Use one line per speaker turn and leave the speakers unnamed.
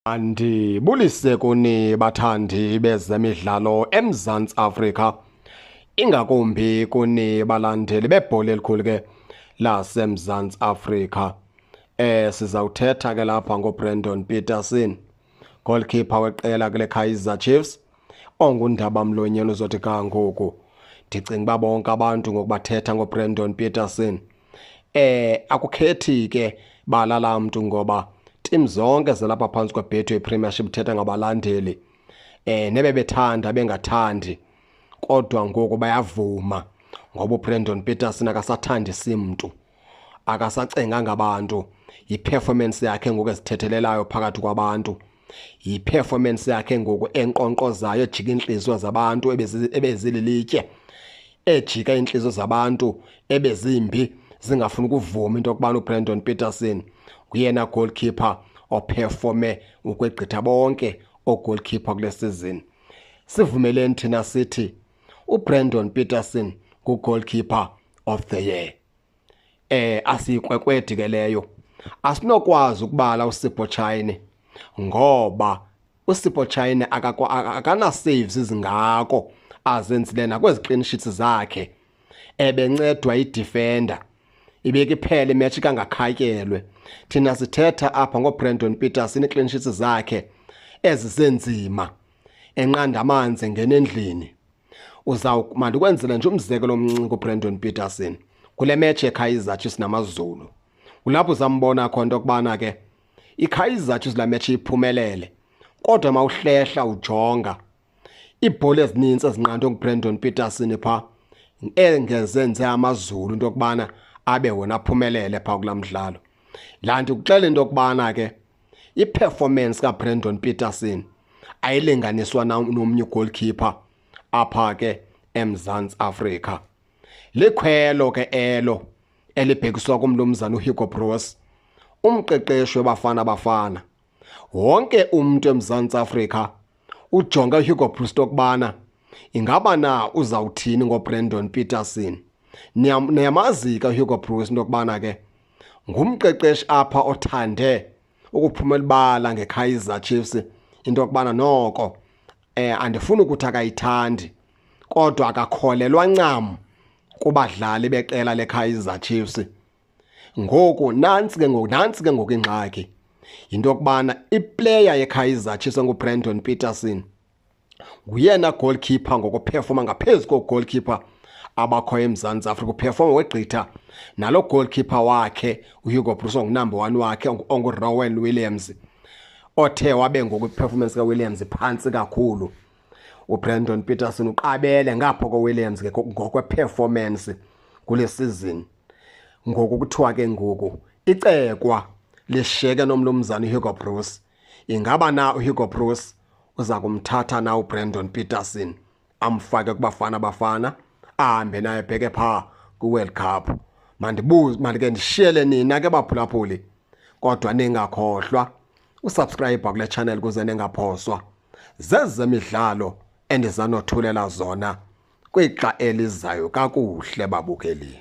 Andibulise kuni bathandi bezemidlalo eMzantsi Afrika, ingakumbi kuni balandeli bebhola elikhulu ke laseMzantsi Afrika. Sizawuthetha ke lapha ngoBrandon Petersen, goalkeeper weqela kule Kaizer Chiefs, ongundaba mlonyeni uzothi ga ngoku. Ndicinga uba bonke abantu ngokubathetha ngoBrandon Petersen, akukhethi ke bala laa mntu ngoba tim zonke zalapha phantsi kweBetway Premiership thetha ngabalandeli, nebebethanda bengathandi, kodwa ngoku bayavuma ngoba uBrandon Petersen akasathandisi mntu, akasacenganga abantu. Yi-performance yakhe ngoku ezithethelelayo phakathi kwabantu, yi-performance yakhe ngoku enkqonkqozayo ejika iintliziyo zabantu ebezililitye, ejika iintliziyo zabantu ebezimbi zingafuni ukuvuma into yokubana uBrandon Petersen nguyena goalkeeper operforme ukwegqitha bonke oogoalkeeper kule season. Sivumeleni thina sithi uBrandon Petersen ngu-goalkeeper of the year. Asiyikwekwedi ke leyo. Asinokwazi ukubala uSipho Chaine ngoba uSipho Chaine akana saves izingako azenzile nakwezi clean sheets zakhe, ebencedwa i-defender ibeke iphele imatch kangakhatyelwe. Thina sithetha apha ngoBrandon Petersen, ii-clean sheets zakhe ezisenzima, enqanda amanzi engena endlini. Mandikwenzele nje umzekelo omncinci kuBrandon Petersen kule match yeKaizer Chiefs namaZulu. Kulapho uzambona khona into yokubana ke iKaizer Chiefs la match iphumelele, kodwa mawuhlehla ujonga iibhola ezinintsi ezinqandwe nguBrandon Petersen phaa engezenze amaZulu into yokubana abe wona aphumelele phaa kulaa mdlalo. Laa nto ikuxelela into yokubana ke i-performance kaBrandon Petersen ayilinganiswa nomnye ugoalkeeper apha ke eMzantsi Afrika. Likhwelo ke elo elibhekiswa kumnumzana uHugo Broos, umqeqeshi weBafana Bafana. Wonke umntu eMzantsi Afrika ujonge uHugo Broos into yokubana ingaba na uzawuthini ngoBrandon Petersen. Niyamazi ke uHugo Broos into yokubana ke ngumqeqeshi apha othande ukuphuma elibala ngeKaizer Chiefs, into yokubana noko andifuni ukuthi akayithandi, kodwa akakholelwa ncam kubadlali beqela leKaizer Chiefs. Ngoku nantsi ke ngoku ingxaki, yinto yokubana iplayer yeKaizer Chiefs enguBrandon Petersen nguyena goalkeeper ngokuperforma ngaphezu koogoalkeeper abakhoyo eMzantsi Afrika. Uperforma wegqitha nalo goalkeeper wakhe uHugo Broos ongunumber 1 wakhe onguRowan Williams, othe wabe ngoku iperformance kaWilliams phantsi kakhulu. uBrandon Petersen uqabele ngapha koWilliams ke ngokweperformance kule season. Ngoku kuthiwa ke ngoku icekwa lishiyeke nomnumzana uHugo Broos. Ingaba na uHugo Broos uza kumthatha na uBrandon Petersen amfake kuBafana Bafana, ahambe naye bheke phaa kwiWorld Cup? Mandibuze, mandike ndishiyele nina ke baphulaphuli, kodwa ningakhohlwa usubscribe kule channel ukuze ningaphoswa zezemidlalo endizanothulela zona kwixa elizayo. Kakuhle babukeli.